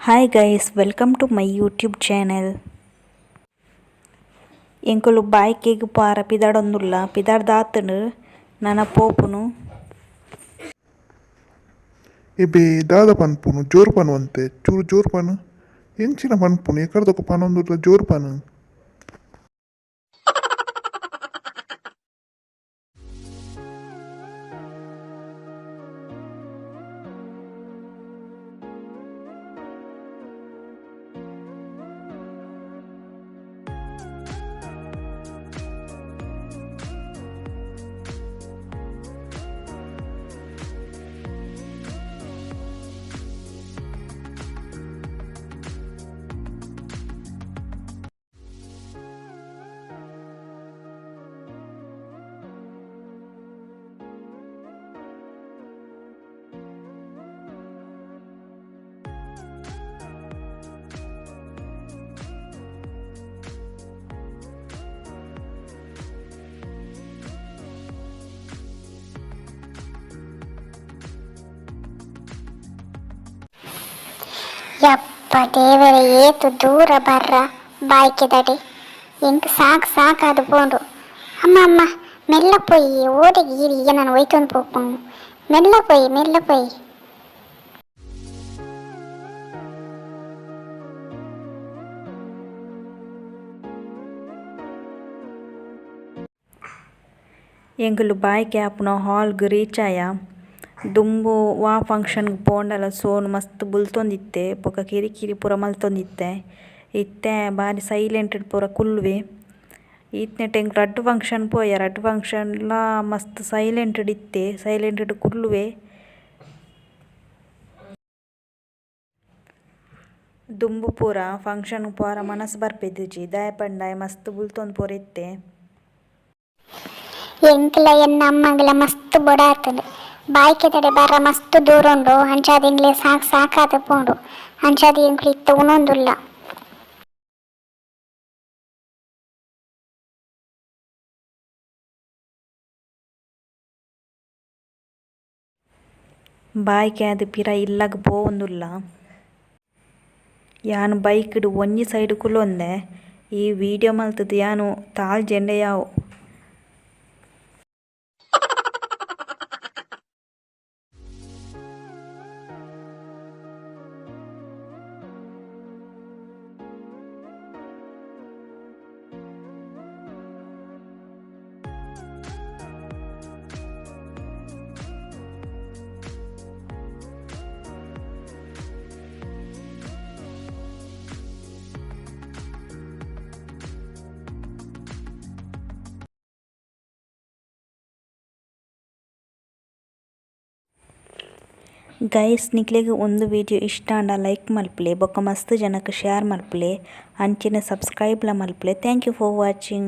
Hi guys, welcome to my YouTube channel. ಎಂಕುಲು ಬಾಯ್ಕೆಗ್ ಪಾರ ಪಿದಾಡೊಂದುಲ್ಲ, ಪಿದಾಡ್ದಾತುಂಡು ನನ ಪೋಪುನು. ಎಬೆ ದಾದ ಪನ್ಪುನು ಜೋರು ಪನುವಂತೆ ಚೂರು ಜೋರು ಪನು ಎಂಚಿನ ಪನ್ಪುನು ಎಕರ್ದೊಕ ಪನೊಂದುಲ್ಲ ಜೋರು ಪನು. ಯಪ್ಪ ದೇವರೇ, ಏತು ದೂರ ಬರ್ರ ಬಾಯ್ಕೆದಡೆ. ಎಂಕ್ ಸಾಕು ಸಾಕಾದು ಪೋಂಡು. ಅಮ್ಮ ಅಮ್ಮ, ಮೆಲ್ಲ ಪೋಯಿ. ಓಡೆಗ್ ಈರ್ ಎನನ್ ಒಯ್ತೊಂದು ಪೋಪುನು? ಮೆಲ್ಲ ಪೋಯಿ, ಮೆಲ್ಲ ಪೋಯಿ. ಎಂಕುಲು ಬಾಯ್ಕೆ ಆಪುನ ಹಾಲ್ಗ್ ರೀಚ್ ಆಯ. ದುಂಬು ವಾ ಫಂಕ್ಷನ್ ಪೋಂಡಲ ಸೋನು ಮಸ್ತ್ ಬುಲ್ತೊಂದಿತ್ತೆ, ಬೊಕ ಕಿರಿ ಕಿರಿ ಪೂರ ಮಲ್ತೊಂದಿತ್ತೆ. ಇತ್ತೆ ಬಾರಿ ಸೈಲೆಂಟ್ ಪೂರ ಕುಲ್ಲುವೆ. ಈತ್ನೆಟ ಎಂಕ್ ರಡ್ಡ್ ಫಂಕ್ಷನ್ ಪೋಯ, ರಡ್ಡ್ ಫಂಕ್ಷನ್ ಲ ಮಸ್ತ್ ಸೈಲೆಂಟ್ ಡ್ ಇತ್ತೆ, ಸೈಲೆಂಟ್ ಡ್ ಕುಲ್ಲುವೆ. ದುಂಬು ಪೂರ ಫಂಕ್ಷನ್ ಪೋರ ಮನಸ್ ಬರ್ಪೆದಿಜಿ, ದಾಯೆ ಪಂಡ ಆಯೆ ಮಸ್ತ್ ಬುಲ್ತೊಂದು ಪೂರ ಇತ್ತೆ. ಎಂಕ್ಲ ಎನ್ನ ಅಮ್ಮಗ್ಲ ಮಸ್ತ್ ಬೊಡಾತುಂಡು. ಬಾಯ್ಕೆದಡೆ ಬರ್ರ ಮಸ್ತ್ ದೂರ ಉಂಡು. ಅಂಚಾದ್ ಎಂಕ್ಲೆ ಸಾಕ್ ಸಾಕಾದ್ ಪೋಂಡು. ಅಂಚಾದ್ ಎಂಕ್ಲು ಇತ್ತೆ ಉನೊಂದುಲ್ಲ. ಬಾಯ್ಕೆ ಆದ್ ಪಿರ ಇಲ್ಲಗ್ ಪೋವೊಂದುಲ್ಲ. ಯಾನ್ ಬೈಕ್ ಡ್ ಒಂಜಿ ಸೈಡ್ ಕುಲೊಂದೆ, ಈ ವೀಡಿಯೋ ಮಲ್ತುದು ಯಾನ್ ತಾಲ್ಜೆಂಡ ಯಾವು. ಗೈಸ್, ನಿಕ್ಲೆಗ್ ಉಂದು ವೀಡಿಯೋ ಇಷ್ಟ ಆಂಡ ಲೈಕ್ ಮಲ್ಪುಲೆ, ಬೊಕ ಮಸ್ತ್ ಜನಕ್ ಶೇರ್ ಮಲ್ಪುಲೆ, ಅಂಚನೆ ಸಬ್ಸ್ಕ್ರೈಬ್ ಲ ಮಲ್ಪುಲೆ. Thank you for watching.